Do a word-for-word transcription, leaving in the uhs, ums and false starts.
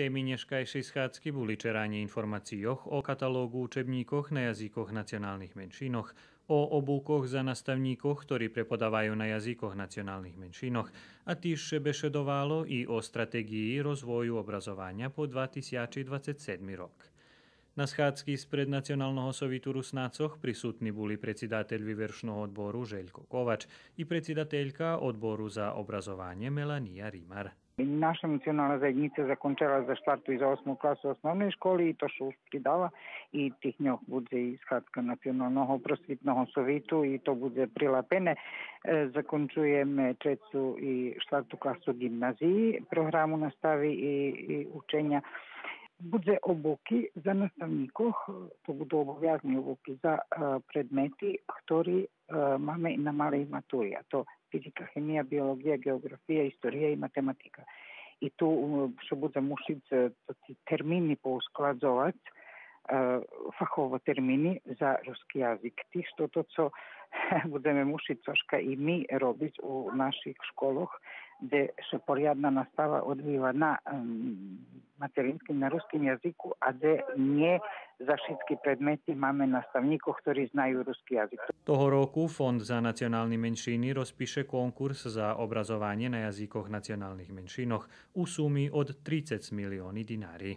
Теми нєшкайшей схадзки були черанє информацийох о каталоґу учебнїкох на язикох националних меншинох, о обукох за наставнїкох, хтори преподаваю на язикох националних меншинох, а тиж ше бешедовало и о стратеґиї розвою образованя по два тисячи двацец седми рок. На схадзки спред Националного совиту Руснацох присутни були предсидатель Вивершного одбору Желько Ковач и предсидателька Одбору за образованє Мелания Римар. Наша национална заєднїца закончела за штварту и за осму класу основней школи и то ше уж придала и тих дньох будзе и схадзка Националного просвитного совиту и то будзе прилапене. Е, закончуєме трецу и штварту класу ґимназиї, програму настави и, и ученя. Будзе обуки за наставнїкох, то буду обовязни обуки за, е, предмети хтори, е, маме на малей матури, а то физика, хемия, биолоґия, ґеоґрафия, история и математика. И ту, е, ше будзе мушиц, е, тоти термини поускладзовац, е, фахово термини за руски язик. Тиж тото цо будземе мушиц цошка и ми робиц у наших школох, дзе ше порядна настава одвива на, ем, материнским, на руским язику, а дзе нє за шицки предмети маме наставнїкох хтори знаю руски язик. Того року Фонд за национални меншини розпише конкурс за образованє на язикох националних меншинох у суми од трицец милиони динари.